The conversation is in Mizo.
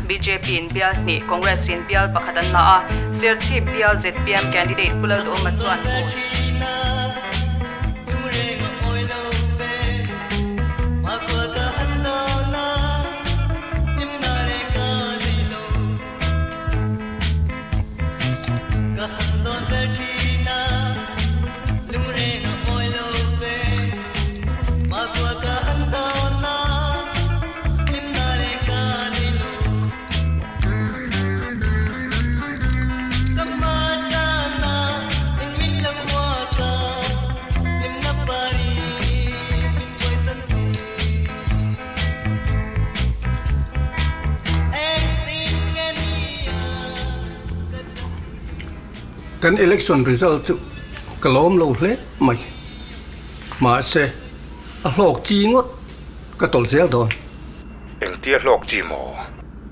BJP-in bial hnih, Congress-in bial pakhat an la a, Serchhip bial zpm candidate Pu Lalduhawma chuan vote. Kan election result chu ka lawm lo hle mai. Mahse, a hlawk chi ngawt ka tawlh zel dawn. Engtia hlawk chi maw?